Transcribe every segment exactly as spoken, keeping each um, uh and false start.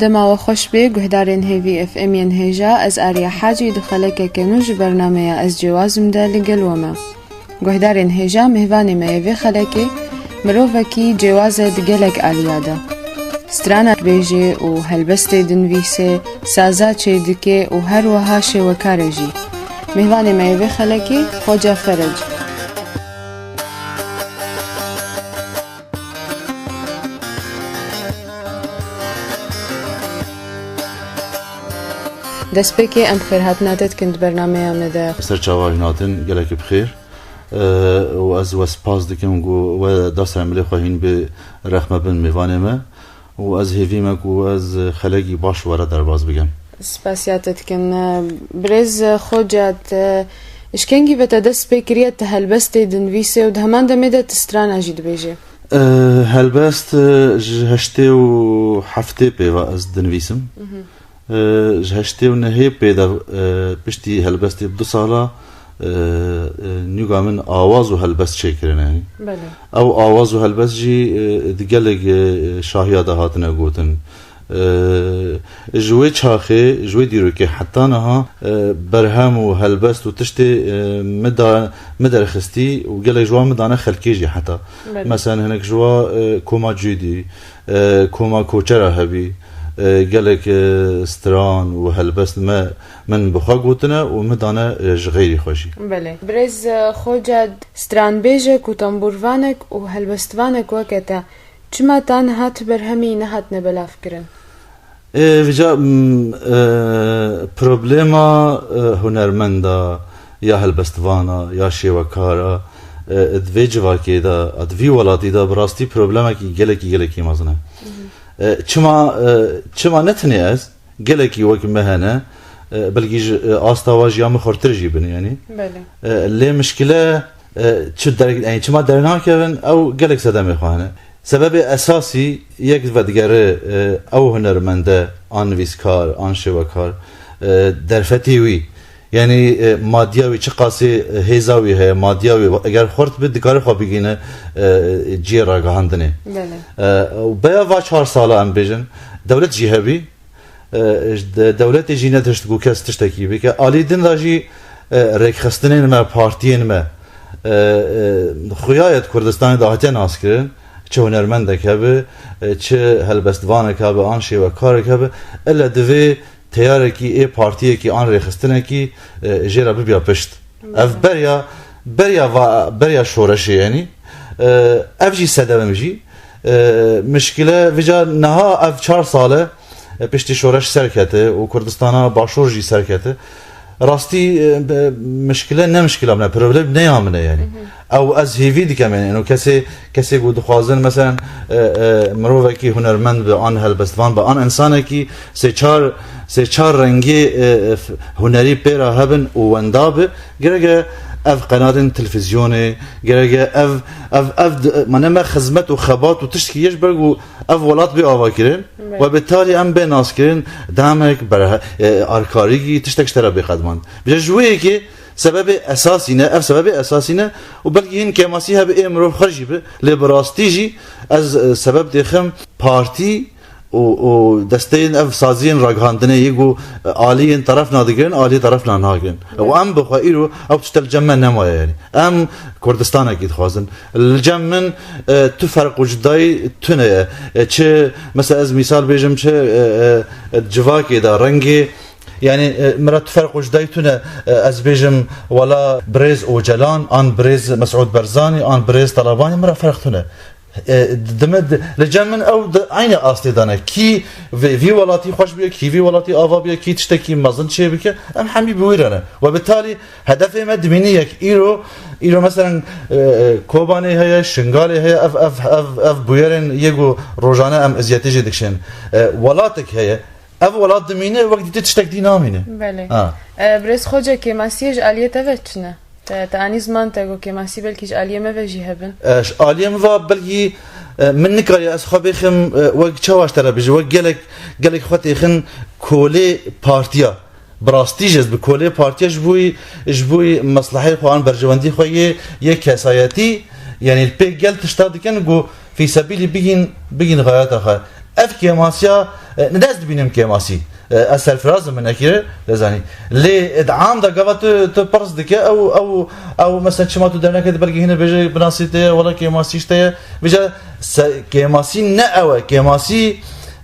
Dema we xweş bê, guhdarên hêvî F M yên hêja, ez Arya Hacî di xelekeke nû ji bernameya Ez Cêwazim de li gel we me. Guhdarên hêja, mêvanê me yê vê xelekê mirovekî cêwaz e di gelek aliya de. Strana dibêje û helbestê dinivîse, saza çêdike û her wiha şêwekar e jî. Mêvanê me yê vê xelekê, Xoca Ferec. Destpêkê em xêrhatina te dikin di bernameya me de. Ser çava hîn hatin, gelekî bi xêr. E, û ez we spas dikim ku we dest re milê xwe hîn bê rexme bin mêvanê me. Û ez hêvî me ku ez xelekî baş we re derbas bikim. Spasiya te dikin. Birêz Xoca, te ji kengî ve te dest pê kiriye, te helbestê dinivîse û di heman demê de tu strana jî dibêje? E, helbest, e, ji heştê û heftê pê ve ez dinivîsim. Mhm. E, ji heştê û nehê pê de, e, piştî helbestê bi du sala, e, e, nûka min awaz û helbest çêkirine. Belê. Ew awaz û helbest jî, e, di gelek, e, şahiya de hatine gotin. E, ji wê çaxê, ji wê dîrokê heta niha, e, berhem û helbest û tiştê, e, min da, min derxistî û gelek ji wan min dane xelkê jî heta. Belê. Meselen hinek ji wa, e, koma Cûdî, e, koma Koçera hebî, e, gelek, e, stran û helbest me, min bi xwe gotine û min dane, e, ji xeyrî xwe jî. Belê. Birêz, e, Xoca, stranbêjek û tembûrvanek û helbestvanek weke te, çima ta niha ti berhemî nehatine belavkirin? E, vêca, m, e, problema, e, hunermenda ya helbestvana ya şêwekara, e, di vê civakê de, di vî welatî de bi rastî problemekî gelekî, gelekî mezin e. Mhm. E, çima, e, çima ne tenê ez, gelekî wek me hene, e, belkî ji, e, asta wa jî ya min xurtir jî bin, yanî. Belê. E, lê mişkile, e, çi der-, yanî çima dernakevin, ew gelek sedemê xwe hene. Sebebê esasî yek vedigere, e, ew hunermende, an nivîskar, an şêwekar, e, derfetê wî. Yanî, e, madiya wî çiqasê, e, hêza wî heye, madiya wî eger xurt bi, dikare xwe bigihîne, e, cihê ragihandinê. Belê. E, û beya va çar sala em bêjin, dewlet jî hebî, e, ji de-, dewletê jî ne tişt ku kes tiştekî bike. Alî din de jî, e, rêkxistinên me, partiyên me, e, e, xuya ye di Kurdistanê de hatiye naskirin, çi hunermendek hebe, e, çi helbestvanek hebe, an şêwekarek hebe, ele divê teyarekî, ê partiyekî an rêxistinekî, e, jê re bibiya pişt. Ev beriya, beriya va-, beriya şoreşê yenî. E, ev jî sedemim jî. E, mişkile vêca niha ev çar sale, e, piştî şoreş serkete û Kurdistana Başûr jî serkete. Rastî, e, be-, mişkile ne mişkila min e, problem ne ya min e, yanî. Ew ez hêvî dikem, yanî, eno kesê, kesê ku dixwazin, meselen, e, e, mirovekî hunermend be, an helbestvan be, an insanekî sê çar, sê çar rengê, e, e, f-, hunerî pê re hebin û wenda be, gereke ev qenatên televîzyonê, gereke ev, ev, ev d-, mane me xizmet û xebat û tiştkî ye ji ber ku ev welat bê avakirin. Belê. We bi tarî em bê naskirin, demek, berhe-, e, arkarîkî, tiştek ji te re bê qedmand. Bi ji wê yekê sebebê esasî ne, ev sebebê esasî ne û belkî hin kêmasî hebe ê mirov xwe jî bi, lê bi rastî jî ez, e, sebeb dêxim partî û, û desteyên ev saziyên ragihandinê yê ku, e, aliyên teref nadigirin, aliyê teref nagirin. Û em bi xwe îro ew tişte li cem me nemaye, yanî. Em Kurdistanekî dixwazin. Li cem min, e, tu ferq û cudayî tune ye. E, çi, mesela ez mîsal bêjim, çi, e, e, e, civakê de, rengê, yanî, e, min re tu ferq û cudayî tune. E, ez bêjim, wela birêz Ocalan, an birêz Mesûd Barzanî, an birêz Talabanî, min re ferq tune. E, di min, di, li cem min ew di eynî astê de ne. Kî vê, vî welatî xweş bûye, kî vî welatî ava bûye, kî tiştekî mezin çê bike, em hemî bi wî re ne. We bi talî hedefê me dimînî yek. Îro, îro meselen, e, e, Kobanê heye, Şingalê heye, ev, ev, ev, ev bûyerên yê ku rojane em eziyetê jê dikişên. E, welatek heye, ev welat dimîne, wek dîtê tiştek dî namîne. Belê. Ha. E, birêz Xoce, kêmasiyê ji aliyê te ve çi ne? Te, te anî ziman te ku kêmasî belkî ji aliyê me ve jî hebin? E, ji aliyê min ve belkî, e, min nikariye ez xwe bêxim, e, wek çawa ji te re bijî, wek gelek, gelek xwe têxin kolê partiya. Bi rastî jî ez bi kolê partiya ji bo yî, ji bo yî mesleheyê xwe an berjewendî xwe yê, yê kesayetî, yanî li pê gel tişta dikin ku fîsebîlî bigîn, bigîn xayata xwe. Ev kêmasiya, e, ne ez dibînim kêmasî. E, ez serfiraz im, min nekire, dezanî. Lê, e, di am de gava tu, tu pirs dike, ew, ew, ew, mesela çima tu dernekê di belkî hine bêje binasî te ye, wela kêmasî işte ye. Vêca se-, kêmasî ne ew e, kêmasî,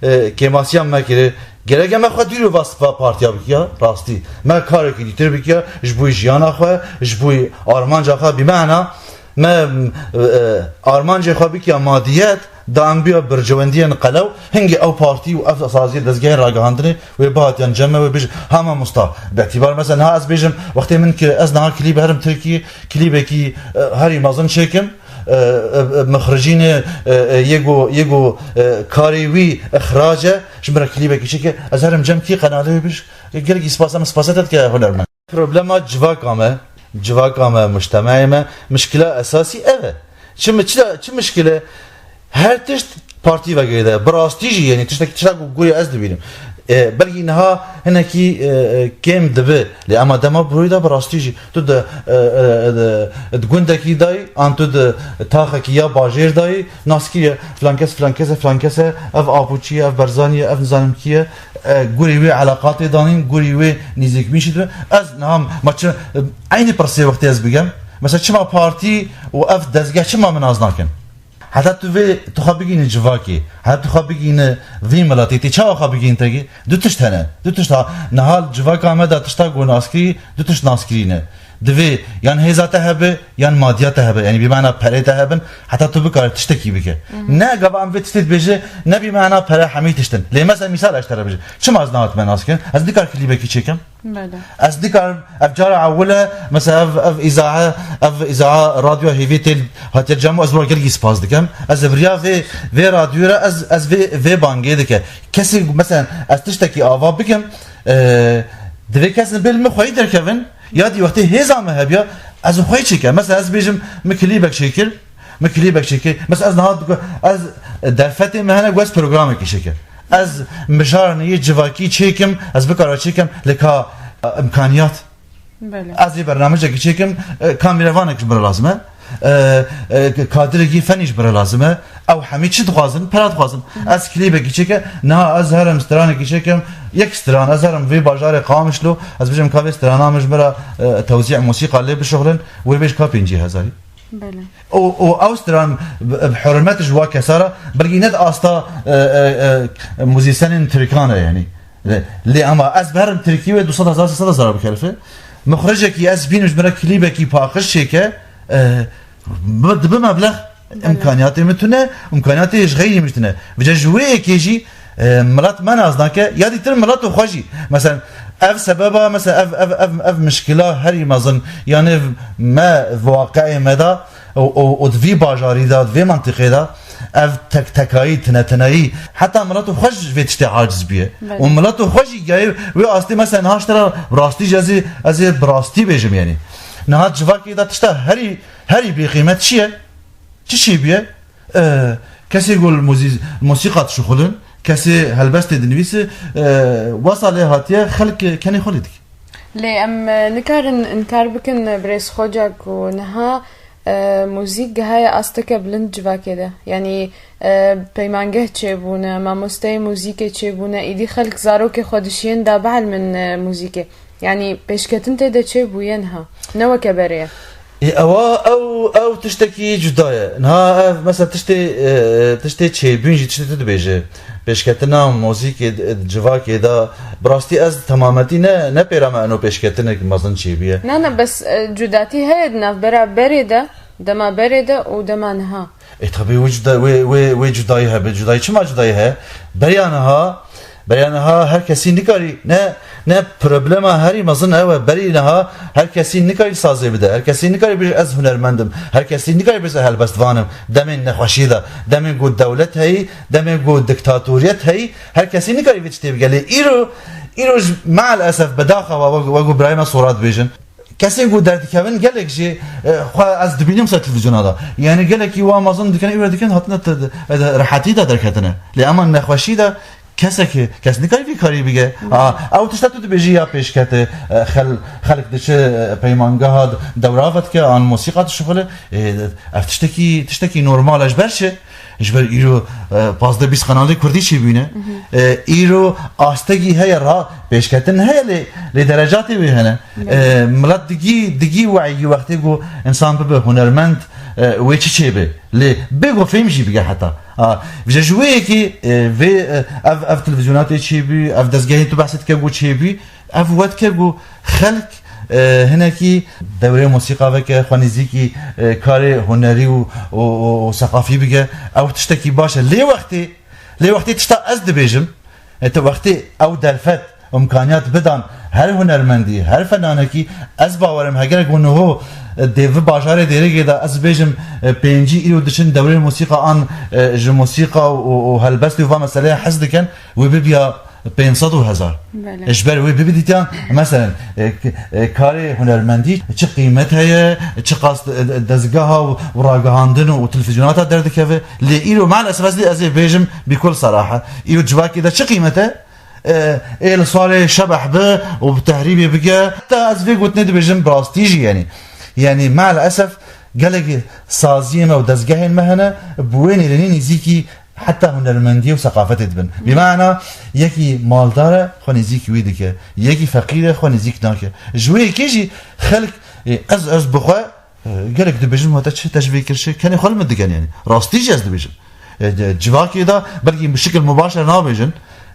e, kêmasiya me kire. Gerek e me xwe dûr va, va partiya bikiya, rastî. Me karekî dîtir bikiya, ji bo jiyana xwe, ji bo armanca xwe, bimana, me, e, armancê xwe bikiya madiyet, da em biya bircewendiyên qelew, hingê ew partî û ev saziyê dezgehê ragihandinê wê bihatiyan cem me wê bêje, ha mamosta, bi îtîbar mesela niha ez bêjim, wextê min ki ez niha klîb herim Tirkî, klîbekî, e, herî mezin çêkim, e, e, e, mixricînê, e, e, yê ku, yê ku, e, karê wî ixrac e, ji min re klîbekî çêke, ez herim cem kî qenalê wê bêj, gelekî spas, em spasê te dike hunermend. Problema civaka me, civaka me, mujtemeyê me, mişkila esasî ev e. Çi mi-, çi, çi mişkil e? Her tişt partî vegirêde. Bi rastî jî, yanî tiştekî, tişta ku guya ez dibînim. E, belkî niha hinekî, e, e, kêm dibe. Lê ema dema bi rûyê de bi rastî jî. Tu di, e, e, di, di gundekî dayî, an tu di taxekî ya bajêr dayî, nas kî ye, filan kes, filan kes e, filan kes e, ev Apoçî ye, ev Berzanî ye, ev nizanim kî ye. E, gurî wê eleqatê danîn, gurî wê nîzîkbîn jî dibe. Ez niha ma çi, e, eynî pirsê wextê ez bigem. Mesela çima partî û ev dezgeh çima min nas nakin? Heta tu vê tu xwe bigînî civakê, heta tu xwe bigînî vî miletê, tê çawa xwe bigînî tekî? Du tişt hene. Du tişt ha. Niha li civaka me de tişta ku naskirî, du tişt naskirî ne. Divê yan hêza te hebe, yan madiya te hebe, yanî bî mana perê te hebin, heta tu bikarî tiştekî bike. Hı hı. Ne gava em vê tiştê dibêje, ne bî mana pere hemî tiştin. Lê mesela mîsal ez ji te re bêjim. Çima ez niha dime nas kirin? Ez nikar klîbekî çêkim? Belê. Ez nikarim, ev cara ewil e, mesela ev, ev îzahe, ev îzaha radyoya hêvî têl hatiye cem û ez wira gelkî spas dikim. Ez viriya vê, vê radyoyê re ez, ez vê, vê bangê dike. Kesê mesela ez tiştekî ava bikim, e, divê kesin bêl min xweyî derkevin, ya dî wextê hêza me hebiya, ez xweyî çêke. Mesela ez bêjim, min klîbek çêkir, min klîbek çêkir. Mesela ez niha diko-, ez derfetê me hene, ez programekî çêkir. Ez mijarê yê civakî çêkim, ez bikara çêkim, lê ka, e, imkaniyat. Belê. Ez ê bernamejekî çêkim, e, kamîrevanek ji min re lazim e. E, e, kadirekî fenî ji min re lazim e. Ew hemî çi dixwazin? Pera dixwazin. Hı hı. Ez klîbekî çêke, niha ez herim stranekî çêkim, yek stran, ez herim vê bajarê Qamişlo, ez bêjim ka vê strana min ji min re, e, tewzî musîqa lê bişuxulin, wê bêj ka pêncî hezarî. Belê. Û, û ew stran bi, bi hurmet ji wa kesa re, belkî ne di asta, e, e, e, muzîsyenên tirkan e, yanî. Lê, lê ama ez bi herim tirkî wê du sed hezar, sê sed hezar bikelife. Mixricekî ez bînim ji min re klîbekî paqij çêke, e, bi, dibe meblex, belê, imkaniyatê min tune, imkaniyatê ji xeyrî min tune. Vêca ji wê yekê jî, e, milet me nas nake, ya dîtir milet û xwe jî. Mesela, ev sebeba, mesela, ev, ev, ev, ev mişkila herî mezin, yanî me, waqeyê me de, û, û, û di vî bajarî de, di vê mentiqê de, ev tek tekayî, tine tineyî, heta milet û xwe ji vê tiştê aciz bûye. Belê. Û milet û xwe jî gayê wê astê, mesela niha ji te re bi rastî jî ez ê, ez ê bi rastî bêjim, yanî. Niha civakê de tişta herî, herî bêqîmet çi ye? Çi çêbûye? E, kesê ku li muzî-, musîqa dişuxulin, kesê helbestê dinivîse, e, wesa lê hatiye, xelk kenê xwe lê dike. Lê em, e, nikarin inkar bikin, e, birêz Xoca, ku niha, e, muzîk gihaye asteke bilind civakê de. Yanî, e, peymangeh çêbûne, mamosteyê muzîkê çêbûne, îdî xelk zarokê xwe dişiyên da bielmin, e, muzîkê. Yanî pêşketin tê de çêbûye niha. Ne weke berê ye. Ê, ewa, ew, ew tiştekî cuda ye. Niha ev, mesela, tiştê, e, tiştê çêbûn jî, tiştê tu dibêje. Pêşketina muzîkê di, di civakê de, bi rastî ez temametî ne, ne pêra me eno pêşketinek mezin çêbûye. Na, na, bes, e, cudatî heye di navbera berê de, dema berê de û dema niha. E, tabii wê cuda-, wê, wê, wê cudayî hebe. Cudayî, çima cudayî heye? Beriya niha, beriya niha her kesî nikarî, ne, ne problema herî mezin ew e. Berî niha her kesî nikarî sazê bide. Her kesî nikarî bêje ez hunermend im. Her kesî nikarî bêje helbestvan im. Demên nexweşî de, demên ku dewlet heyî, demên ku diktatoriyet heyî, her kesî nikarî vê tiştê bike. Lê îro, îro ji me'el esef, bedaxewa, wek, wek ku birayê me Sora dibêjin, kesên ku derdikevin gelek jî, e, xwe ez dibînim ser televîzyona de. Yanî gelekî wa mezin dikin, îro dikin, hatine te-, e, rehetî de derketine. Lê ema nexweşî de Kesek, kes nikarî vî karî bige. A, ew tişta tu dibêjî ya pêşkete, e, xel-, xelk diçe, e, peymangeha d-, dewra vedike, an mosîqa dişuxile, e, ev tiştekî, tiştekî normal e. Ji ber çi? Ji ber îro, e, pazdeh bîst kanalê kurdî çêbûne. E, îro astegî heye, ra pêşketin heye, lê, lê derecatê wê hene. E, milet digî, digî weyî wextê ku însan bibe hunermend, e, wê çi çêbe? Lê bê ku fêm jî bige heta. A, vije ji wê yekê, e, vê, e, ev, ev televîzyonatê çêbû, ev dezgehên tu behsê dike ku çêbû, ev wet ke ku xelk, e, hinekî dewrê mosîqa veke, xwe nêzîkî, e, karê hunerî û, û, û, û seqafî bige, ew tiştekî baş e. Lê wextê, lê wextê tişta ez dibêjim, e, tu wextê ew derfet, imkaniyat bidan her hunermendî, her fenanekî, ez bawerim, heger ku niho, e, dê vi bajarê Dêrikê de ez bêjim, e, pêncî îro diçin dewrê mosîqa an, e, ji mosîqa û, û helbestê û va meseleyê hez dikin, wê bibiya pênc sed û hezar. Belê. Ji ber wê bibidîtiyan, meselen, e, k-, e, karê hunermendî çi qîmet heye, çiqas, e, dezgeha û, û ragihandin û televîzyonata derdikeve. Lê îro maalesef ez, ez ê bêjim bikul serahe. Îro civakê de çi qîmet e? E, ê li salê şebeh bi û bi tehrîbê bige. Heta ez vê gotinê dibêjim bi rastî jî, yanî. Yanî maalesef gelek saziyên me û dezgehên me hene, bi wê nêrînî nêzîkî heta hunermendiyê û seqafetê dibin. Bi mana yekî maldar e, xwe nêzîk wî dike. Yekî feqîr e, xwe nêzîk nake. Ji wê yekê jî xelk, e, ez, ez bi xwe, e, gelek dibêjin, ma te çi, te ji vê kir çi? Kenê xwe li min dikin, yanî. Rastî jî ez dibêjim. E, c-, civakê de belkî bi şikil mubaşer nabêjin,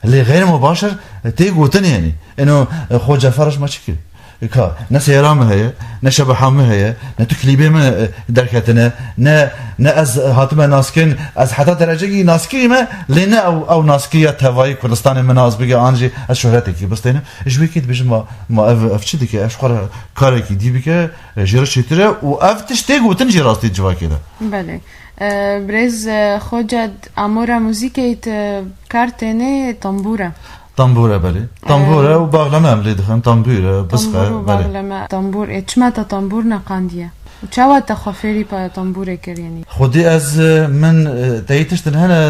lê xeyr mubaşer, e, tê gotin, yanî. Eno, e, Xoce Feraj ma çi kir? Ka, ne seyara min heye, ne şebeha min heye, ne tu klîbê min, e, derketine, ne, ne ez hatime naskirin, ez heta derecekî naskirî me, lê ne ew, ew naskiriya tevayî Kurdistanê min nas bike, an jî ez şohretekî bistênim. Ji wê kê dibêjim, ma, ma ev, ev çi dike? Ev ji xwe re karekî dî bike, e, jê re çêtir e û ev tişt tê gotin jî rastî civakê de. Belê. E, birêz, e, Xoce, amora muzîkê te kar têne tambûr e. Tambûr e, belê. Tambûr e Ee, û baxleme em lê dixin. Tambûr e, bisxe, Tambûr û belê. Baxleme, tambûr. Ê, çima te tambûr neqandiye? Û çawa te xwe fêrî pa tambûrê kir, yanî? Xwedî ez, e, min, e, teyî tiştin hene,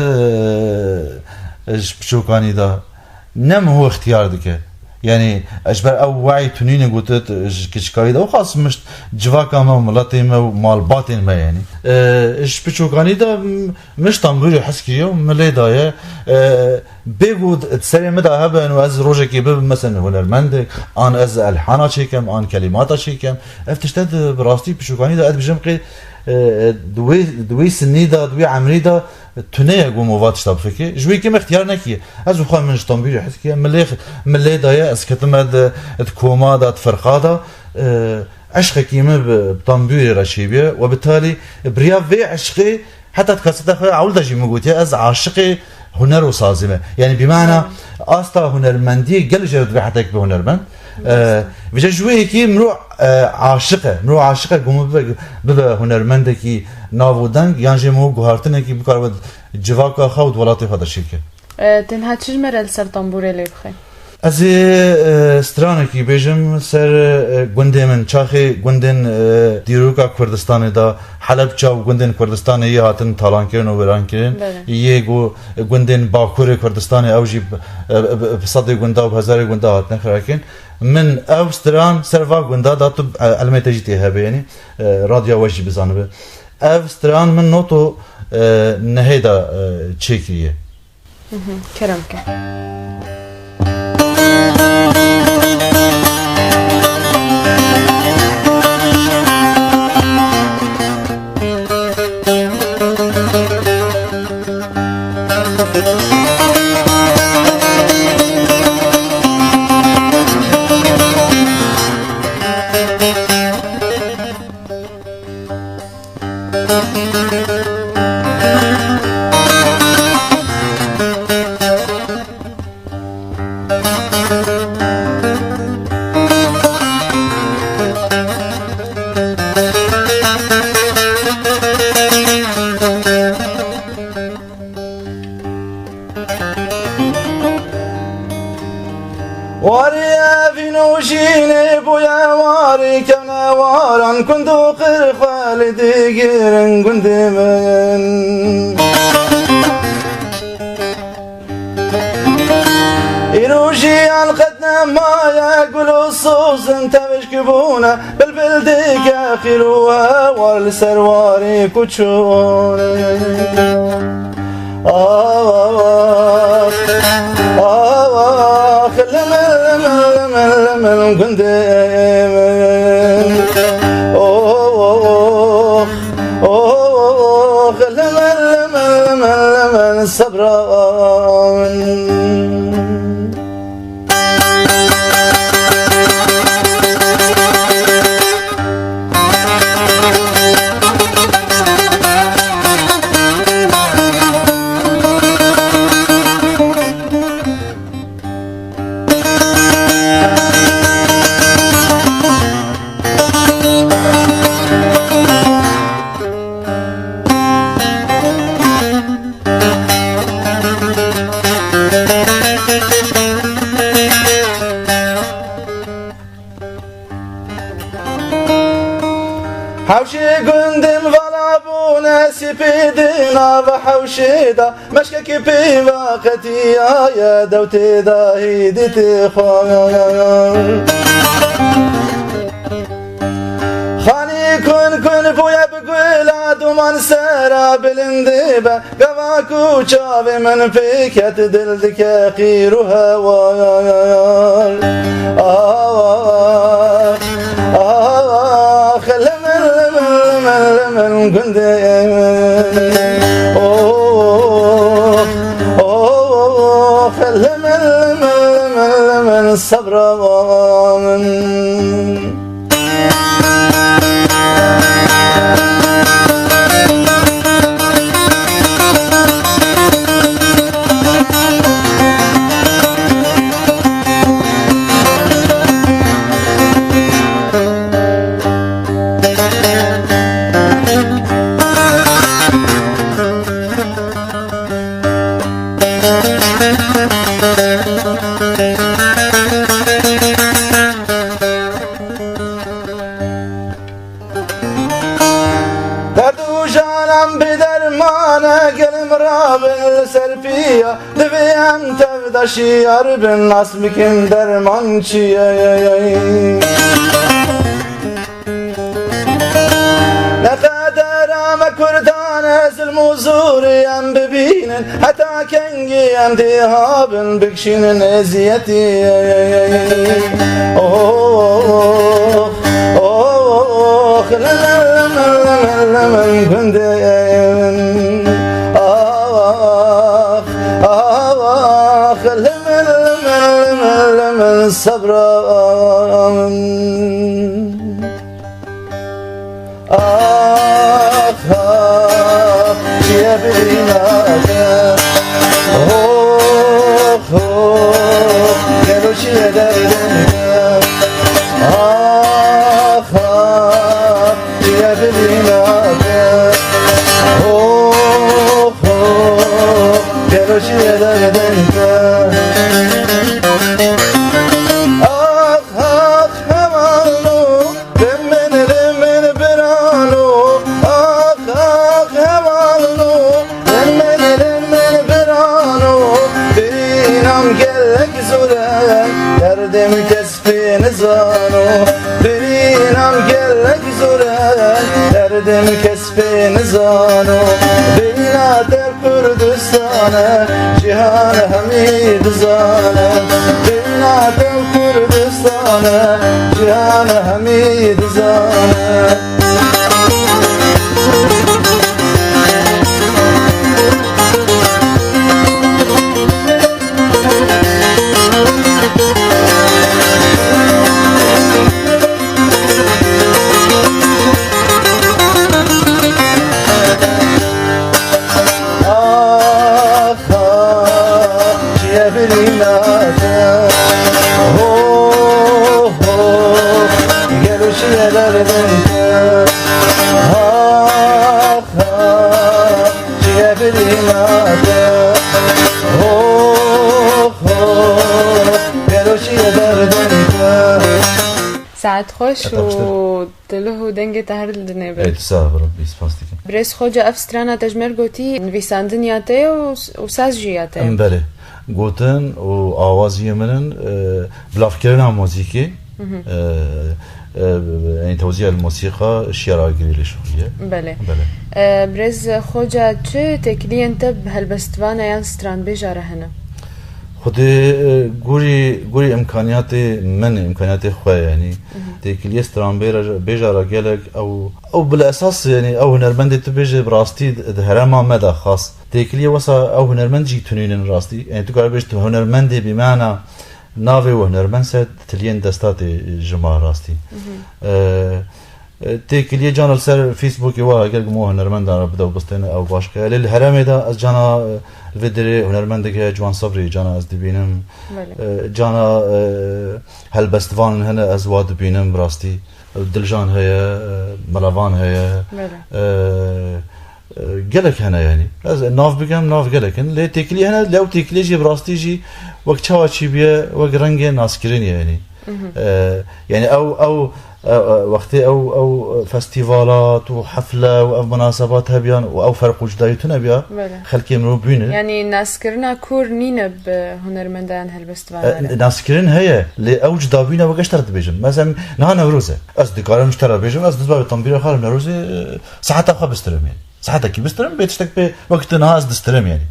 e, ji piçokanî de ne min hû ixtiyar dike. Yanî, ez ji ber ew wayî tunîne gotit, ji kiçikayî de û xas mişt civaka me û miletê me û malbatên me, yanî. E, ji piçokanî de, m-, min ji tambûrê hez kiriye û min lê daye. E, Bê ku di serê min de hebe, û ez rojekê bibim, mesela, hunermendek, an ez elhana çêkem, an kelîmata çêkem. Ev tişte di, bi rastî pişûkanî de, ez dibêjim qê, e, di wê, di wê sinnî de, di wê emrî de tune ye ku mova tişta bifikirê. Ji wê yekê min ixtiyar nekiriye. Ez û xwe min ji tambûrê hez kiriye. Min lê, min lê daye, ez ketime di, di koma de, di firqa de. E, eşqekî min bi, bi tambûrê re çêbûye. We bi talî bi riya vê eşqê Heta di kaseta xwe ya ewil de jî min gotiye, ez aşiqê huner û sazî me. Yanî bi mana asta hunermendiyê gelek jê re dibe heta yek bibe hunermend. Ee, vêca ji wê yekê mirov, e, aşiq e. Mirov aşiq e ku min bibe, bibe hunermendekî nav û deng, yan jî min guhartinekî bikaribe civaka xwe û di welatê xwe de çêke. E, tenha çi ji me re li ser tembûrê lê bixe? Ez ê, e, stranekî bêjim ser, e, gundê min. Çaxê gundên, e, dîroka Kurdistanê de, Helebça û gundên Kurdistanê yê hatin talankirin û wêrankirin. Belê. Yê ku gundên Bakurê Kurdistanê, ew jî, e, e, bi sedê gunda û bi hezarê gunda hatine xirakirin. Min ew stran ser va gunda da tu, e, elmê te jî tê hebe, yanî, e, radya we jî bizanibe. Ev stran min noto, e, nehê de, e, çêkiriye. Mhm, kerem ke. Warê evîn û jînê bûye warê kevnewaran, gund û qir xwe li digirin gundê min. Maye gul û soz in tevişk bûne, bilbil dike xîr û hewar li ser warê kuçûne. Ax, ax, limil, limil, limil, limil gundê min. Oh, oh, oh, limil, limil, limil, limil sebra min. Hewşê gundên vala bûne sîpî di nava hewşê de, meşkekî pîva qetiyaye, dewtê de hîdî tê xwe. Xanî kun kun bûye bi gula, duman sera bilindê be. Gava ku çavê min pê ket, dil dike qîr û hewar. Ax, ax, limil, limil, limil, limil gundê min. Oh, oh, limil, limil, limil, limil sebra min. Derd û janan bi dermane, gelê min rabin li ser piya. Divê em tevde şiyar bin, nas bikin derman çi ye? Ne qedera me Kurdan e, zilm û zorî em bibînin. Heta kengî em dê habin, bikişînin eziyetî. Oh, oh, oh, limil, limil, limil, limil gundê min. Ax, ax, limil, limil, limil, limil sebra min. Ax, ax, çiye birîna te. Hox, hox, gelo çiye derdin te. Ax, ax, çiye birîna te. Hox, hox, gelo çiye derdin te. Ax, ax, hevalno, Limil, limil birano, ax, ax, hevalno. Limil, limil birano, birînam gelek zor e, derdê min kes pê nizano. Birînam gelek zor e, derdê min kes pê nizano. Bîna te Kurdistan e, cîhan hemî dizane. Bîna te Kurdistan e, cîhan hemî dizane. Ax, ax, çiye birîna te. Ho, ho, gelo çiye derdin te. Ax, ax, çiye birîna te. Ho, ho, gelo çiye derdin te. Saet xweş û dilih û dengê te her li dinê be. Ê, tu sax be, Rabbî spas dikim. Birêz Xoca, ev strana te ji me re gotî, nivîsandin ya te ye û, û saz jî ya te ye. Em, belê. Gotin û awaziyê min in, e, bilavkirina muzîkê, e, e, yanî tewzîya muzîka şiyara girê lê şixuliye. Belê. Belê. E, Birêz Xoca, çi têkiliyên te bi helbestvana yan stranbêja re hene? Xwedê, e, gorî, gorî imkaniyatê min, imkaniyatê xwe, yanî têkiliyê stranbêra, bêja re gelek ew, ew bila esas, yanî ew hunermendê tu bêje bi rastî di herêma me de xas. Têkiliyê wesa ew hunermend jî tunînin rastî. Yanî tu karibêj tu hunermendê bî mana navê we hunermend se tiliyên desta tê ji ma rastî. E, e, têkiliyê cana li ser Facebookê wa gelek mo hunermendan re bide û bistêne ew baş ke. Lê li herêmê de ez cana, e, vê dirê hunermendek heye Ciwan Sebrî cana ez dibînim. Belê. E, cana, e, helbestvan hene ez wa dibînim bi rastî. Diljan heye, e, Melavan heye. Belê. E, e, gelek hene yanî. Ez nav bigem, nav gelek in. Lê têkilî hene, lê ew têkilî jî bi rastî jî wek çawa çî biye, wek rengê naskirin ye yanî. E, yanî ew, ew, e, e, wextê ew, ew festîvalat û hefle û ev munasebat hebiyan û ew ferq û cudayî tune biya, Belê. Xelkê mirov bîne. Yanî naskirina kûr nîne bi hunermendayan helbestvan E, re. Naskirin heye, lê ew cuda bîne wek eşter dibêjim. Mesela niha Newroz e. Ez dikarim ji te re bêjim, ez dizbavê tembîra xwe li Newrozê, e, saeta xwe bistirim yanî. Saetekî bistirim, bê tiştek pê wek tu niha ez distirim yanî.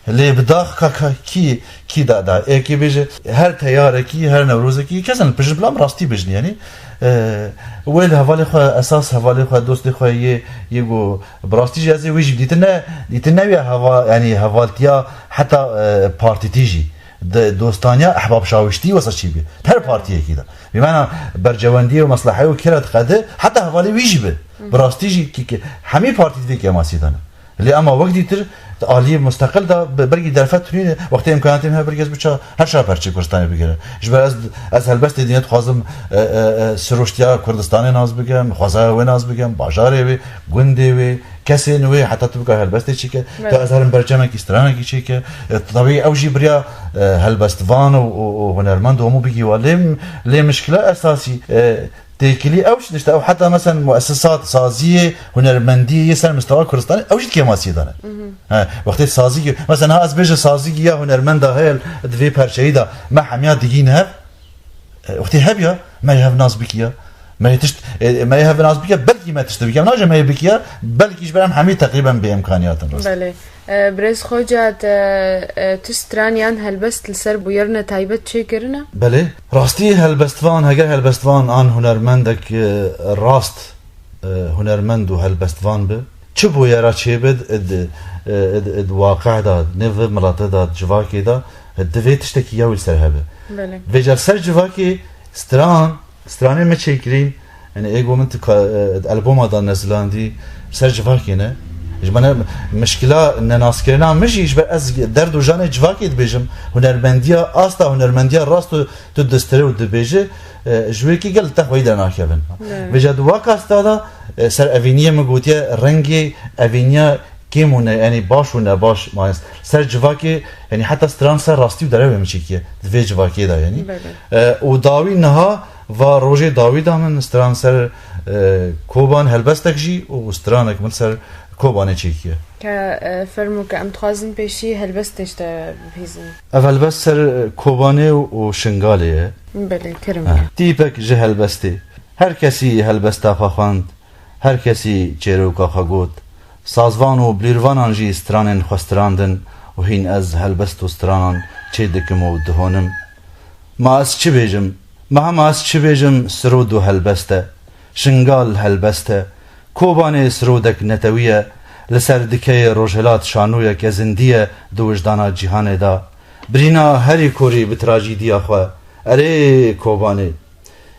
Lê bi dax ka, ka kî, kî da, da. Ê kî bêje, her teyarekî, her Newrozekî, kesin pişt bila min rastî bêjin yanî. E, wê li hevalê xwe, esas hevalê xwe, dostê xwe yê, yê ku bi rastî jî ez ê wê jî dîtin ne, dîtin ne wî heva-, yanî hevaltiya heta, e, partîtî jî. Di dostaniya ehbab şawiştî wesa çî bî. Her partiyekî de. Bi mana bercewendiyê û mesleheyê û kira diqede, heta hevalê wî jî bi. Bi rastî jî ki, ki, hemî partî divê kemasî dane. Lê ema wek dîtir, di aliyê musteqil de bi-, belkî derfet tunîne, wextê imkaniyatê me hebe belkî ez biça her şa perçê Kurdistanê bigere. Ji ber ez, ez helbestê dîne dixwazim, e, e, e, siroştiya Kurdistanê nas bikim, xwezaya wê nas bikim, bajarê wê, gundê wê, kesên wê, heta tu bikar helbestê çêke, Belê. Tu ez herim bercemekî stranekî çêke. E, tabî ew jî biriya, e, helbestvan û, û, û hunermend û hemû bigî wa. Lê, lê mişkila esasî, e, têkilî ew jî işte ew heta mesela muessesat, saziyê, hunermendiyê yê ser mistewa Kurdistanê, ew jî di kêmasiyê de ne. He, wextê sazî ki, mesela niha ez bêje sazî ki ya hunermenda heye di vê perçeyî de me hemiya digîn hev, E, wextê hebiya, me yê hev nas bikiya. Me yê tişt, e, me yê hev nas bikiya, belkî me tişt bikiya. Naje me yê bikiya, belkî ji ber em hemî teqrîben bê imkaniyatin rast. Belê. E, Birêz Xoca, te, e, tu stran yan helbest li ser bûyerine taybet çêkirine? Belê. Rastî helbestvan, heger helbestvan an hunermendek, e, rast, e, hunermend û helbestvan bi, çi bûyera çêbe di, di, di, di waqe de, nê vi milete de, di civakê de, divê tiştekî ya wî li ser hebe. Belê. Vêca li ser civakê stran, stranê me çêkirîn, yani ê ku min tu ka-, di albuma de nezilandî, ser civakê ne. Ji me ne, mişkila nenaskirina min jî, ji ber ez derd û janê civakê dibêjim, hunermendiya, asta hunermendiya rast û tu distirê û dibêje, e, ji wê kî gel te xweyî dernakevin. Evet. Vêca di waka stada, e, ser evîniyê min gotiye, rengê evîniya kêm û ne, yanî baş û nebaş, mayes. Ser civakê, yanî heta stran ser rastî û derewê min çêkiye. Di vê civakê de, yanî. Belê. E, û dawî niha, va rojê dawî da min stran ser, e, Koban helbestek jî û stranek min ser Kobanê çêkiye. Ke, e, fermo ke em dixwazin pêşî helbestê ji te bihîzin. Ev helbest ser, e, Kobanê û, û Şingalê ye. Belê, kerem. Ha. Tîpek ji helbestê. Her kesî helbesta xwe xwend, her kesî çêroka xwe got. Sazvan û bilîrvanan jî stranên xwe strandin û hîn ez helbest û stranan çê dikim û dihonim. Ma ez çi bêjim? Ma hema ez çi bêjim, sirod û helbest e. Şingal helbest e. Kobanê sirodek netewî ye. Li ser dikeyê rojhilat şanoyeke zindî ye di wijdana cîhanê de. Birîna herî korî bi trajîdiya xwe. Erê Kobanê!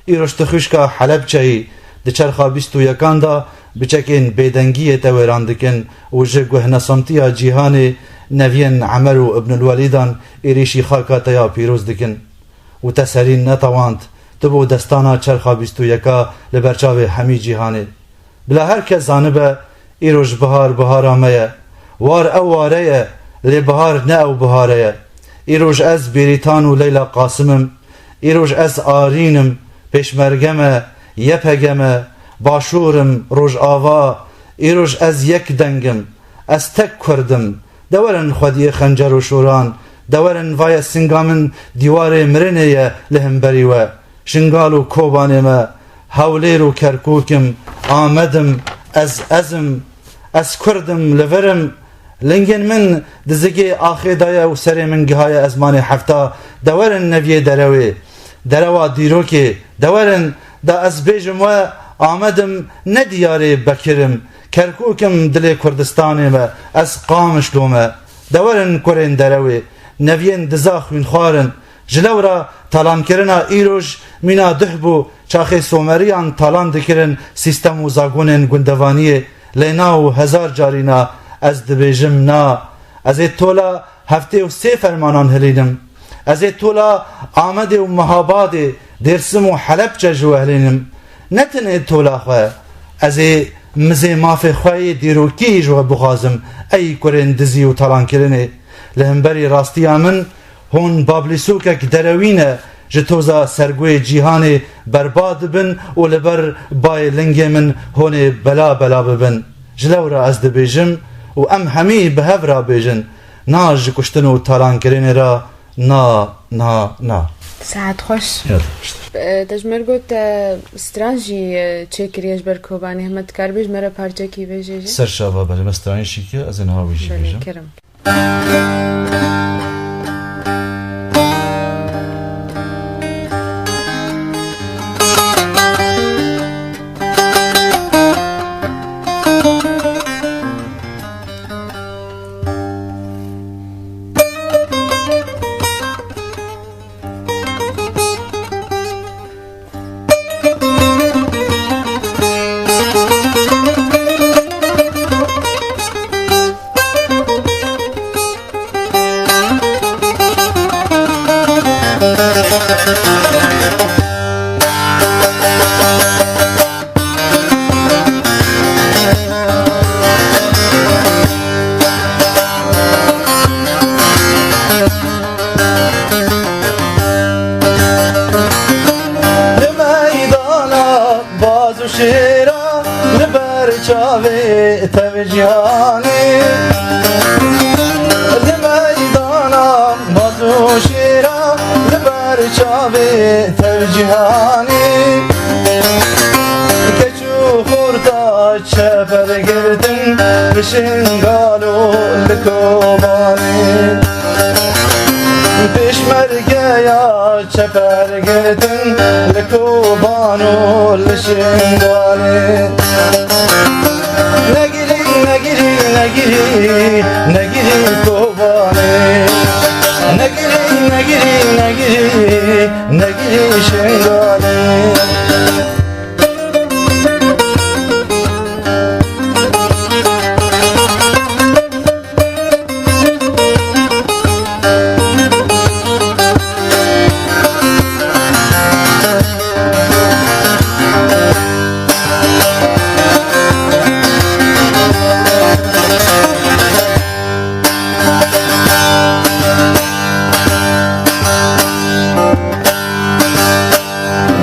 Îroj tu xwişka Helebçeyî di çerxa bîst û yekan de bi çekên bêdengiyê te wêran dikin û ji guhnesamtiya cîhanê neviyên Emer û Ibnul Welîdan êrîşî xaka te ya pîroz dikin. Û te serî netewand, tu bo destana çerxa bîst û yeka li ber çavê hemî cîhanê. Bila her kes zanibe, îroj bihar bihara me ye. War ew ware ye, lê bihar ne ew bihare ye. Îroj ez Bêrîtan û Leyla Qasim im. Îroj ez Arîn im, Pêşmerge me, Y P G me, Başûr im, Rojava. Îroj ez yek deng im. Ez tek Kurd im. De werin xwediyê xencer û şoran, De werin vaye singa min dîwarê mirinê ye li hemberî we. Şingal û Kobanê me, Hewlêr û Kerkûk im, Amed im, ez ez im, ez Kurd im, li vir im. Lingên min di zigê axê de ye û serê min gihaye ezmanê hefta. De werin neviyê derewê, derewa dîrokê. De werin, da ez bêjim we, Amed im, ne diyarê Bekir im, Kerkûk im, dilê Kurdistanê me, ez Qamişlo me. De werin kurên derewê, neviyên diza xwînxwar in. Ji lewra talankirina îroj mîna duh bû, çaxê Someriyan talan dikirin sîstem û zagonên gundevaniyê, lê na û hezar carîna ez dibêjim na. Ez ê tola heftê û sê fermanan hilînim. Ez ê tola Amedê û Mehabadê, Dêrsim û Helepçe ji we hilînim. Ne tenê tola xwe, ez ê mizê mafê xwe yê dîrokî ji we bixwazim, ey kurên dizî û talankirinê. Li hemberî rastiya min, hûn bablîsokek derewî ne, ji toza sergoyê cîhanê berba dibin û li ber bayê lingê min hûn ê bela bela bibin. Ji lewra ez dibêjim û em hemî bi hev re bêjin, na ji kuştin û talankirinê re, na, na, na. Saet xweş. Ya, xweştir. E, te ji me re got te stran jî, e, çêkiriye ji ber Kobanê. Hema dikaribê ji me re parçekî bêjê jî? Ser çava, belê, me stranî şîkiye, ez ê niha wî jî Belê, bêjim. Kerem. Li meydana baz û şêra, li ber çavê tev cîhanê. Li meydana baz û şêra, li ber çavê tev cîhanê. Keç û xorta çeper girtin, li Şingal û li Kobanê. Pêşmergeya çeper girtin, li Koban û li Şingalê. Negirî, negirî, negirî, negirî Kobanê. Negirî, negirî, negirî, negirî Şingalê.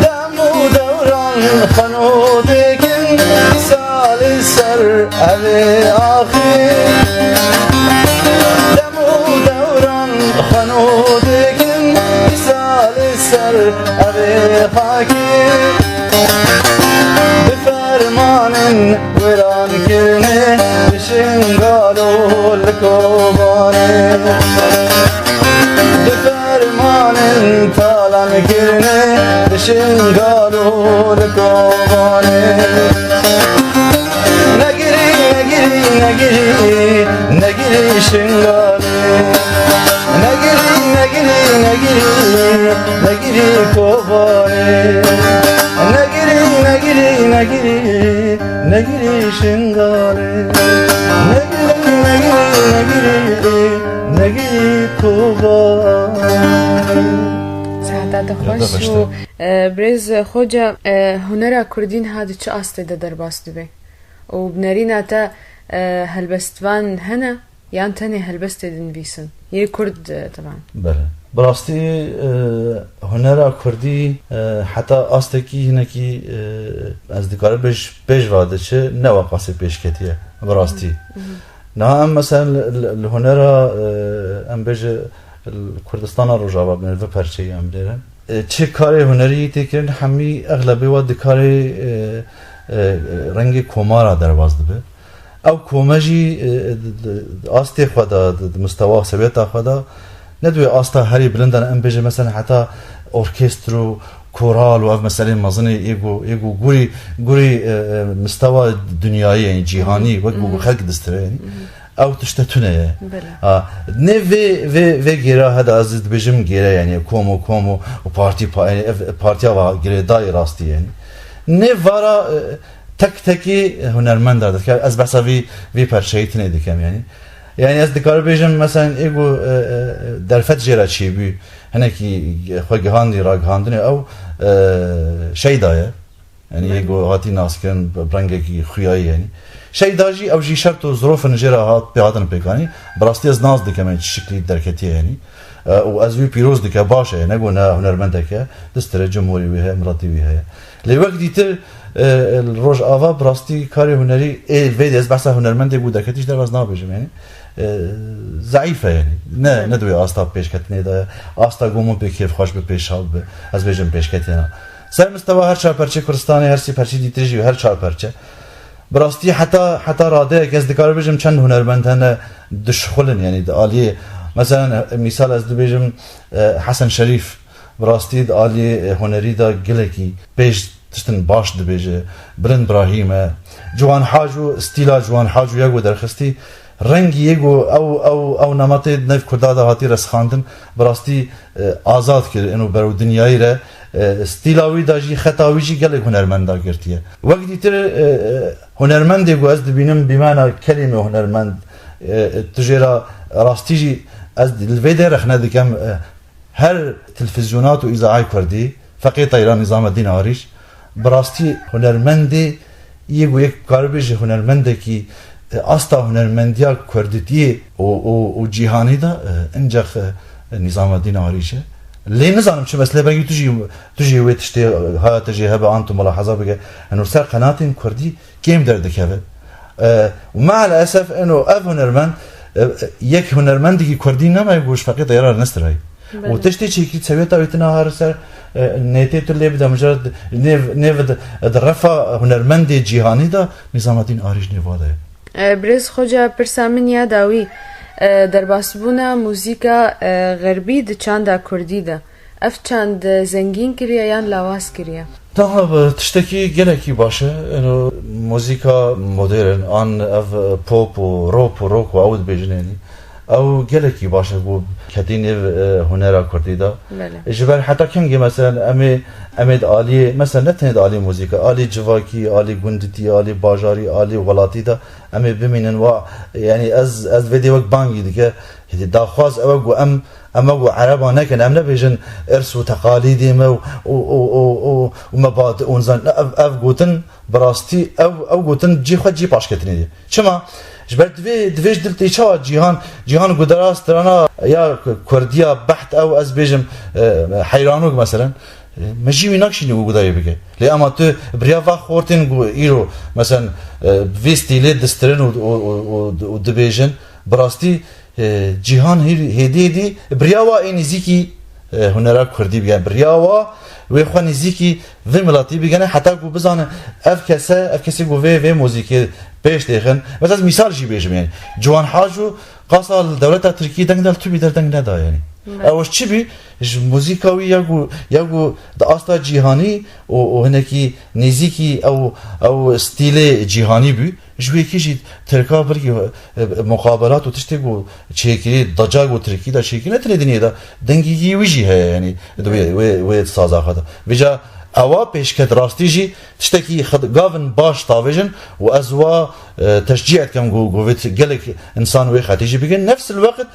Dem û dewran xwe nû dikin, îsal li ser evê axê. Dem û dewran xwe nû dikin, îsal li ser evê xakê. Bi fermanên wêrankirinê, li Şingal û li Kobanê. Bi fermanên talankirinê, li Şingal û li Kobanê. Negirî, negirî, negirî, negirî Şingalê. Negirî, negirî, negirî, negirî Kobanê. Negirî, negirî, negirî, negirî Şingalê. Negirî, negirî, negirî, negirî Kobanê. Saeta te xweş û, e, birêz Xoca, e, hunera kurdî niha di çi astê de derbas dibe? Û bi nerîna te, e, helbestvan hene? Yan tenê helbestê dinivîsin? Yê kurd, e, teban. Belê. Bi rastî, e, hunera kurdî, e, heta astekî hinekî, e, ez dikarim bêj, pêş ve diçe, ne wek asê pêş ketiye. Bi rastî. Hı hı. Niha em mesela li, li, li hunera, e, em bêje, Kurdistana Rojava bi vê perçeyê em lêre. E, çi karê hunerî tê kirin, hemî exlebê wa di karê, e, e, rengê komara derbas dibe. Ew kome jî, e, di, di, di astê xwe de, di, di mistewa sewiyeta xwe de, ne di wê asta herî bilind de, em bêjin, mesela heta orkestro, koral û ev meselên mezin ê, ê ku, ê ku gurî, gurî, e, e, mistewa dinyayê, yani cîhanî, wek ku xelk distire, yani. Ew tişte tune ye. Belê. Ha, nê vê, vê, vê gêra heda ez dibêjim gêre, yani kom û kom û, û partî pa-, yani ev partiya va girêdayî rastî, yani. Nê vara, e, tek tekî hunermenda dike. Ez behsa vî, vî perçeyî tune dikem, yani. Yani ez dikar bêjim, mesela, ê ku, e, e, derfet jê re çêbû, hinekî xwe gihandî ragihandinê ew, e, Şeyda ye. Yani, yê ku hatî naskirin bi rengekî xuyayî, yani. Şeyda jî, ew jî şert û zirofin jê re hat, pê hatin pêkanî. Bi rastî ez nas dikim, yani, çi şiklî derketiye, yani. E, û ez wî pîroz dike, baş e, ne ku ne hunermendek e, distire cumhurî wî heye, miletî wî heye. Lê wek dîtir, e, li Rojava bi rastî karê hunerî, ê vê de ez behsa hunermendê ku derketî ji derve ez nabêjim, yani. E, zeîf e, yani. Ne, ne di wê asta pêşketinê de ye. Asta ku min pê kêfxweş bi pêş hat bi, ez bêjim pêşketiyena. Ser mistewa her çar perçê Kurdistanê, her sî perçê dîtir jî, her çar perçe. Bi rastî heta, heta radeyek ez dikarim bêjim çend hunermend hene dişxulin, yani di aliyê, mesela, misal ez dibêjim, e, Hesen Şerîf, bi rastî di aliyê, e, hunerî de gelekî pêş tiştin baş dibêje, bilind birahîm e. Ciwan Hac û stîla Ciwan Hac û ya ku derxistî, rengî yê ku ew, ew, ew nemetê di nav kurda de hatî resxandin, bi rastî, e, azad kir, ino berew dinyayî re, e, stîla wî de jî, xeta wî jî gelek hunermenda girtiye. Wek dîtir, e, e, hunermendê ku ez dibînim, bîmana kelîme hunermend, e, e, tu jê re rastî jî ez li vê de rexne dikem, e, her televîzyonat û îzaayê kurdî, feqê teyran Nîzameddîn Arîş, bi rastî hunermendê yê ku yek karibê ji hunermendekî, e, asta hunermendiya kurditiyê û, û, û cîhanî de, e, incex, e, Nîzameddîn Arîş e. Lê nizanim çi mesele, belkî tu jî, tu jî wê tiştê, haya te jê hebe an tu mulaheza bike. Eno ser qenatên kurdî kêm derdikeve. E, û meal esef eno ev hunermend, e, e, yek hunermendekî kurdî nema ku ji feqê teyran nestirayî. Belê. Û tiştê çêkî sewiyeta wê tine har ser, e, nêtê tu lê bide, mujarred nêv, nêv di, di refa hunermendê cîhanî de Nîzameddîn Arîş nêva de ye. E, birêz Xoca, pirsa min ya dawî, e, derbasbûna muzîka, e, xerbî di çanda kurdî de, ev çand, e, zengîn kiriye yan lawaz kiriye? Taha bi tiştekî gelekî baş e. Eno muzîka modern, an ev pop û rop û rock û ew dibêjin, yanî ew gelekî baş e ku ketî nêv, e, hunera kurdî de. Belê. Ji ber heta kengê, mesela, em ê, em ê di aliyê, mesela, ne tenê di aliyê muzîka, alî civakî, alî gunditî, alî bajarî, alî welatî de em ê bimînin. Wa, yanî ez, ez vê dê wek bangî dike. Hêdî daxwaz ew e ku em, em e ku ereba nekin, em nebêjin irs û teqalîdê me û, û, û, û, û, û mebadi û nizan, ev, ev gotin bi rastî, ev, ev gotin cî xwe cî paşketinê ye. Çima? Ji ber divê, divê ji dil tê çawa cîhan, cîhan gudera strana ya kurdiya beht ew, ez bêjim, e, heyranok meselen, e, me jî wî nakşînî ku gudarê bike. Lê ama tu bi riya va xortên ku îro, meselen, e, bi vê stîlê distirin û, û, û, û, û dibêjin, bi rastî, e, cîhan hê-, hêdî hêdî bi riya wa ê nêzîkî, e, hunera kurdî bike. Bi riya wa wê xwe nêzîkî vê miletî bigene, heta ku bizane ev kese, ev kesê ku vê, vê muzîkê pêş têxin. Mesela ez mîsal jî bêjim, yanî Ciwan Haco qasa li dewleta Tirkî deng da, li tubî der deng neda, yanî. Evet. Ew ji çi bî? Ji muzîka wî ya ku, ya ku di asta cîhanî û, û hinekî nêzîkî ew, ew stîlê cîhanî bû. Ji wê yekê jî Tirka belkî, e, muqabelat û tiştê ku çêkirî, da ca ku Tirkî de çêkirî, ne tenê dinê de dengî wî jî heye, yanî di wê, wê, wê saza xwe de. Vêca ewa pêşket rastî jî tiştekî xwe gavin baş tavêjin û ez wa, e, teşcî dikim ku, ku vê gelek însan wê xetî jî bikin. Nefs il weqt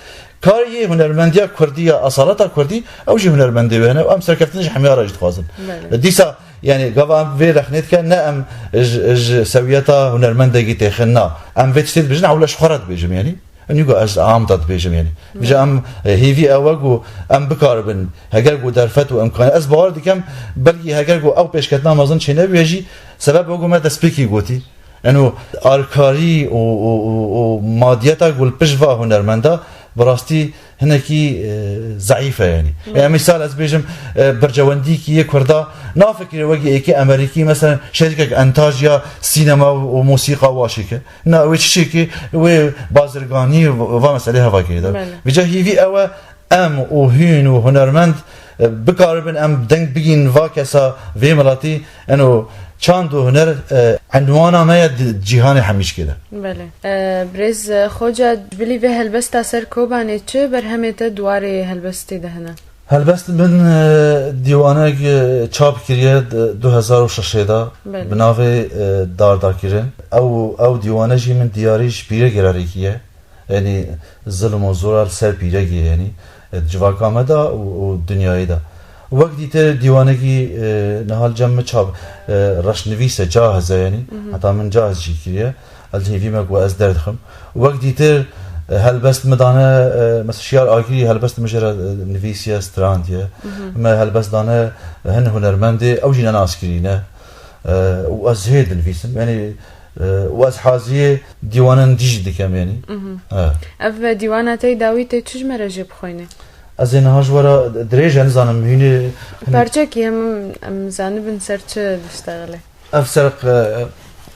karê yê hunermendiya kurdî ya esaleta kurdî, ew jî hunermendê wê hene û em serkeftin ji hemiya re jî dixwazin. Belê. Dîsa, yanî, gava em vê rexnê dike, ne em ji, ji sewiyeta hunermendekî têxin, na. Em vê tiştê dibêjin, ewle ji xwe re dibêjim, yanî. Nîgo ez am da dibêjim, yanî. Vêca em, e, hêvî ew e ku em bikaribin, heger ku derfet û imkanî, ez bawer dikim, belkî heger ku ew pêşketina mezin çênebûye jî, sebeb wek ku me destpêkî gotî, eno alkarî û, û, û, û madiyeta ku li pişt va hunermenda, bi rastî hinekî, e, zeîf e, yanî. Hı. Yani misal ez bêjim, e, berjewendîkî yê Kurda nafikire wekî êkê Amerîkî, mesela şerîkek entajiya sînema û, û mûsîqa wa şêke. Na, wê çi şêkê, wê bazirganî va, va meselê heva kê de. Belê. Vêca hêvî ew e, em û hûn û hunermend, e, bikaribin em deng bigîn va kesa vê miletî, eno çand û huner, e, enwana me ye di cîhanê hemîşkê de. Belê. E, birêz, e, Xoca, ji bilî vê helbesta ser Kobanê çi berhemê te di warê helbestê de hene? Helbest min, e, dîwanek, e, çap kiriye di du hezar û şeşê de. Belê. Bi navê, e, Dardakirin. Ew, ew dîwane jî min diyarî ji pîregê re rêkiye. Yanî zilm û zora li ser pîregê, yanî, e, civaka me de û, û dinyayê de. Wek dîtir dîwanekî, e, niha li cem min çap, e, reşnivîs e, cahiz e, yanî. Mhm. Heta min cahiz jî kiriye. Ez hêvî me ku ez derdixim. Wek dîtir, e, helbest min dane, e, mesela Şiyar Agirî helbest min jê re, e, nivîsiye, strandiye. Mhm. Me helbest dane hin hunermendê, ew jî nenaskirî ne. E, û ez hê dinivîsim. Yanî, e, û ez haziyê dîwanan dî jî dikem, yanî. Mhm. E. Ev dîwana te yê dawî tê çi ji me re jê bixwîne? Ez ê niha ji we re dirêj e, nizanim hînê, hînê Parçekî hem em zanibin ser çi diştexile. Ev ser qe-,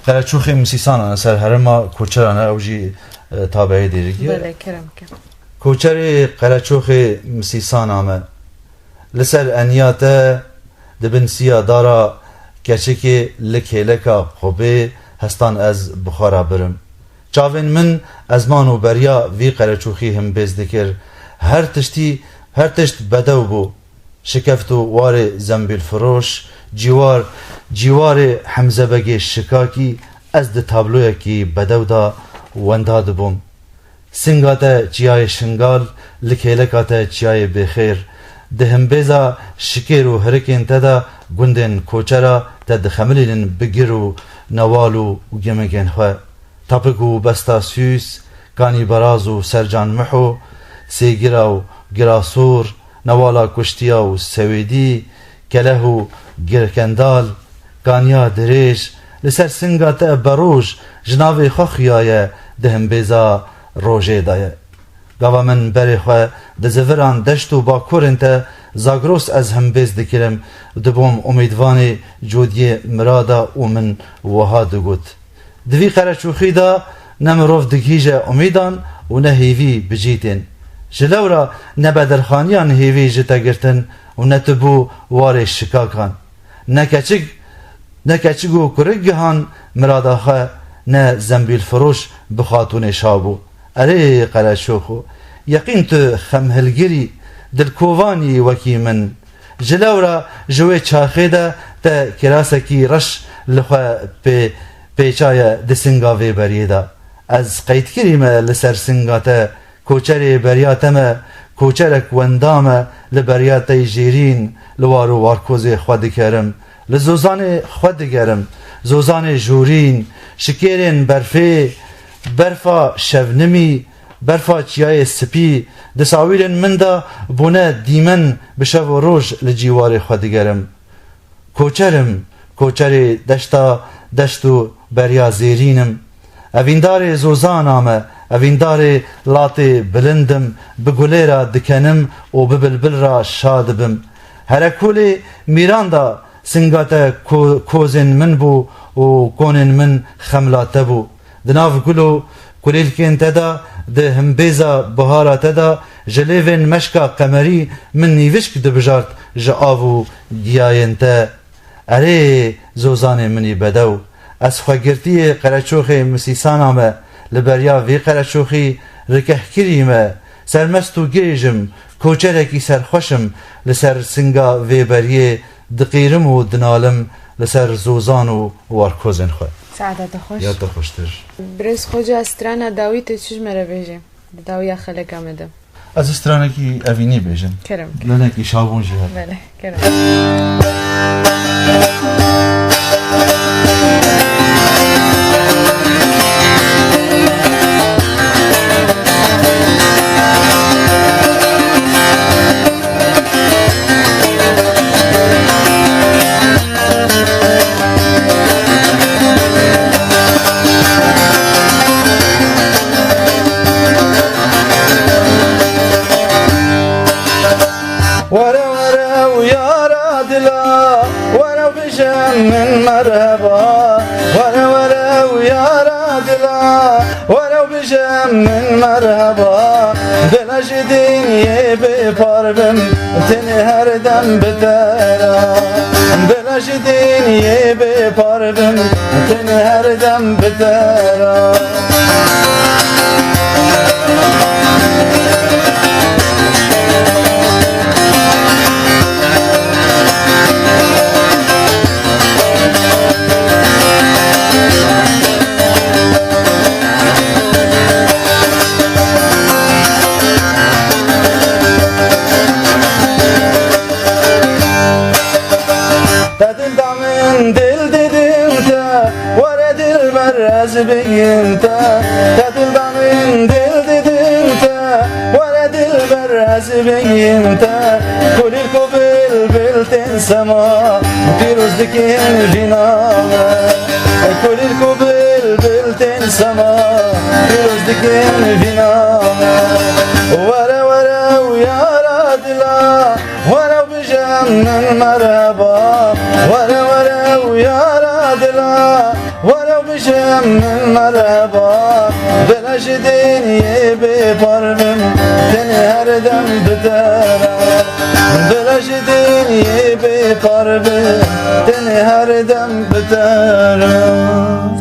Qereçoxê Misîsanan e, ser herêma Koçeran e, ew jî, e, tabeeyê Dêrikê ye. Belê, kerem ke. Koçerê Qereçoxê Misîsana me. Li ser eniya te di bin siya dara keçikê li kêleka qubê hestan ez bi xwe re birim. Çavên min ezman û beriya vî qereçoxî himbêz dikir. Her tiştî, her tişt bedew bû. Şikeft û warê zembîlfiroş, cîwar, cîwarê Hemze Begê Şikakî, ez di tabloyekî bedew de wenda dibûm. Singa te çiyayê Şingal, li kêleka te çiyayê Bêxêr. Di himbêza şikêr û hirikên te de gundên Koçera te dixemilînin bi gir û newal û gimikên xwe. Tapik û Besta Sûs, Kanî Beraz û Sercan Miho, Sêgira û Girasor, Newala Kuştiya û Sewêdî, Keleh û Girkendal, Kaniya Dirêj, li ser singa te beroj ji navê xwe xuyaye, di himbêza rojê de ye. Gava min berê xwe di ziviran deşt û bakurên te Zagros ez himbêz dikirim, dibûm umîdvanê codiyê mirada û min wiha digot. Di vî qereçoxî de ne mirov digihîje umîdan û ne hêvî bi cî tên. Ji lewra ne bedelxaniyan hêvî ji te girtin û ne tu bû warê şikakan. Ne keçik, ne keçik û kurik gihan mirada xwe, ne zembîlfiroş bi xatûnê şa bû. Erê qereçoxo, yeqîn tu xemhilgirî, dilkovanî wekî min. Ji lewra ji wê çaxê de te kirasekî reş li xwe pê, pêçaye di singa vê beriyê de. Ez qeydkirî me li ser singa te, koçerê beriya te me, koçerek wenda me, li beriya te yî jêrîn, li war û warkozê xwe dikerim, li zozanê xwe digerim, zozanê jorîn, şikêrên berfê, berfa şevnimî, berfa çiyayê spî, di sawîrên min de bûne dîmen, bi şev û roj li cîwarê xwe digerim. Koçer im, koçerê deşta, deşt û beriya zêrîn im. Evîndarê zozana me, evîndarê latê bilind im, bi gulê re dikenim û bi bilbil re şa dibim. Herekolê mîran de singa te ko-, kozên min bû û konên min xemla te bû. Di nav gul û kulîlkên te de, di himbêza bihara te de, ji lêvên meşka qemerî min nîvişk dibijart ji av û giyayên te. Erê, zozanê min î bedew, ez xwegirtiyê qereçoxê misîsana me, li beriya vê qereçoxî rikehkirî me, sermest û gêj im, koçerekî serxweş im, li ser singa vê beriyê diqîrim û dinalim li ser zozan û warkozên xwe. Saeta te xweş. Ya te xweştir. Birêz Xoca, strana dawî tê çi ji me re bêjê? Di dawiya xeleka me de. Ez ê stranekî evînî bêjim. Kerem. Lenekî şabûn jî hebe. Belê, kerem. Min merheba, were were û yara dila, were û bije min merheba. Dila ji dinyê bê par bim, tenê her dem bi te re. Dila ji dinyê bê par bim, tenê her dem bi te re. Te dil da min, dil didim te, were dilber ez bigim te. Te dil da min, dil didim te, were dilber ez bigim te. Kulîlk û bilbil tên sema, pîroz dikin vîna me. Kulîlk û bilbil tên sema, pîroz dikin vîna me. Were were û yara dila, were û bije min merheba. Were were û yara dila, were û bije min merheba. Dila ji dinyê bê par bim, tenê her dem bi te re. Dila ji dinyê bê par bim, tenê her dem bi te re.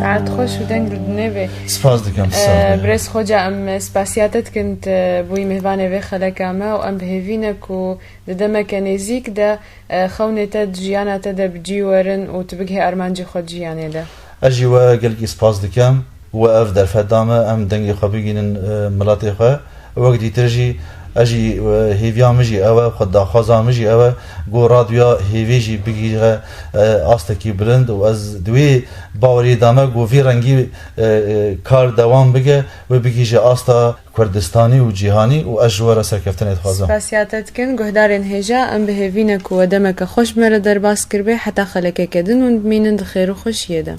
Saet xweş û deng li dinê bê. Spas dikim, tu sax Ee, bî. Birêz Xoca, em spasiya te dikin, tu bûyî mêvanê vê xeleka me û em bi hêvî ne ku di demeke nêzîk de, e, xewnê te di jiyana te de bi cî werin û tu bigihê armancê xwe di jiyanê de. Ez jî we gelkî spas dikim. We ev derfet da me, em dengê xwe bigînin, e, miletê xwe. Wek dîtir jî, ez jî, e, hêviya min jî ew e, xwe daxwaza min jî ew e, ku radyoya hêvî jî bigihîje, e, astekî bilind û ez di wê baweriyê de me ku vî rengî, e, e, kar dewam bike, wê bigihîje asta Kurdistanî û cîhanî û ez ji we re serkeftinê dixwazim. Spasiya te dikin, guhdarên hêja, em bi hêvî ne ku we demeke xweş bi me re derbas kiribê, heta xelekeke din hûn bimînin di xêr û xweşiyê de.